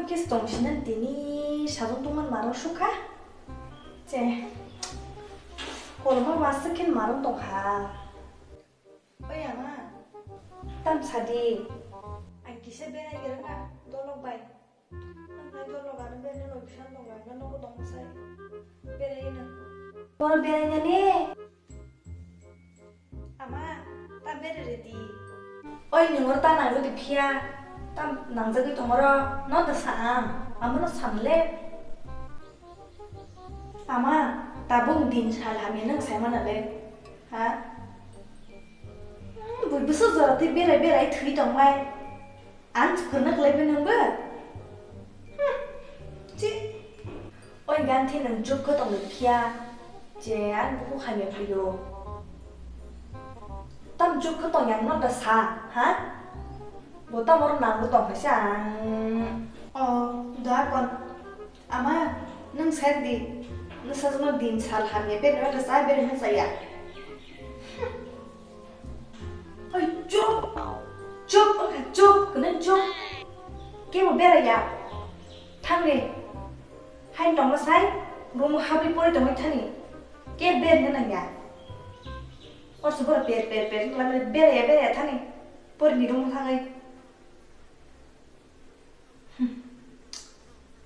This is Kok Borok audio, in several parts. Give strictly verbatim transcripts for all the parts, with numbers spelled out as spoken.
Kis tong sinan tini sajung tongman marung sukha. Che. Kolma wasik khen marung tongkha. Oi ama, tam sadi. Ang kisa berai gira na, dolok bai. Ang nai dolok ano berai no bisan tong bai, no nogo tong sai. Berai na. Boro berai na ne. Ama, ta berai re di. Oi, nungor ta nang di phiya. Tam nangjagwi tongoro, no da sa ang. Amo no sam le. Ama, tabuk din sal hamya nang sai mana le. Ha? Hmm, bui bwswk jora twi berai berai thwi tongmai. Ang kwrwng kwlai phai nwngbo? Hmm, chi. Oi ganthi nwng chuk khe tongwi phiya. Je ang buku hamya phaio. Tam chuk khe tong yang no da sa, ha? Bo tam oro nang tong khaisa ang. O, da kon. Ama, nwng sak di, nwng sajwkno din sal hamya bere no da sa bere no chaya. Oi, chup! Chup, wngkha chup, kwnwi chup. Kebo beraya. Thangni. Hain tongma sai, room habwi pori tongwi thani. Ke berna nangya. Orso boro per, per, per, wngkha beraya, beraya thani. Porini room thangwi.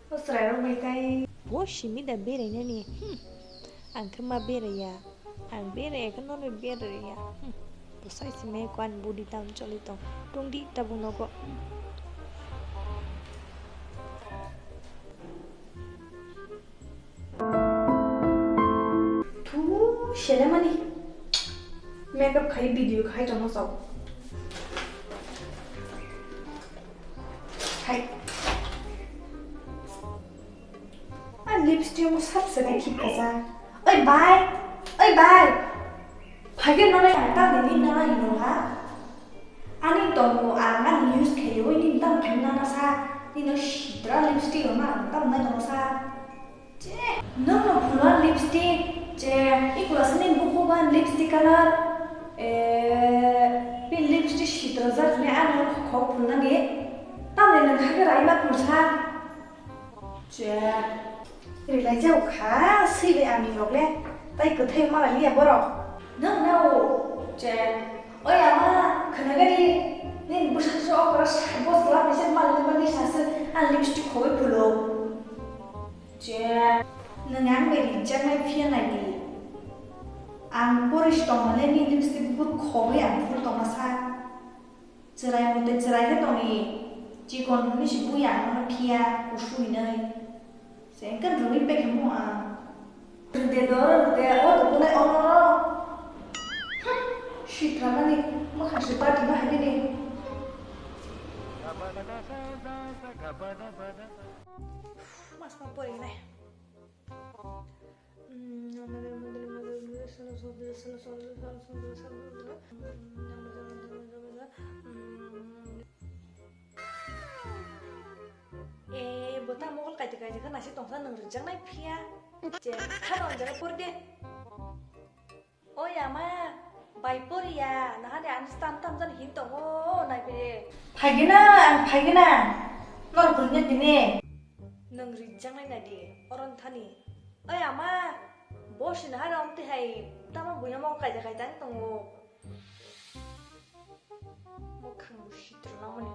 O chwrairok bai tai. Bo simi da berainani? Hmm. Ang khe ma beraiya. Ang beraiya khe nono beraiya. Hmm. Bwsai simi ko ani body down choli tong. Tongdi tabuk nogo. Thu selemani. Makeup khai video khai tongma chao. Hai. A lipstick mo sap se khai khip kaisa. Oi bai. Oi bai. Phage no nai ta ni na hino ha. Ani tongo ang ani use khayo ni tam khai na na sa. Ni no sitra lipstick ma tam na no sa. Che, nwng no phulwa lipstick, che, ikula sini buku ba lipstick color, eh, pin lipstick sitra jak ni ano khok phulnani, tamni nwng hake raima phulsa. Che, rilai jau kha, swi bai ani rok le, tai kwthai mala liya borok. Nwng na o, che, oi ama, khna gari, nini bwsa se okra sa, bo sla ni se mal ni mani sa se, an lipstick khogwi phulo. Che, nwng ang bai rijak nai phiya nai di. Ang porish tong mane ni lipstick bur khogwi ang phul tong masa. Chwrai mote chwrai khe tong ni. Chikon hwnwi se bui ang no phiya kusu hinwi. Se engkan rwui pekhe mo ang. Rwde doro rwde o to bunai ono ro. Sitra mani mwkhang se bati ma hai bini. Mas ma pori nai. Eh, bo ta mokol kaiti kaiti khe naisik tongsa nwng rijak nai phiya. Je, khano ang jaga pori de. Oi ama, bai poriya, nahani ang stan tam jan hin tongo, nai pire. Phaigena, ang phaigena. Nor bunya dine. Nwng rijak nai nai di, oron thani. Oi ama, bo si nahani omti hai, tamo buya mo kaija kaija ang tongo. Mo khang bo sitra namani.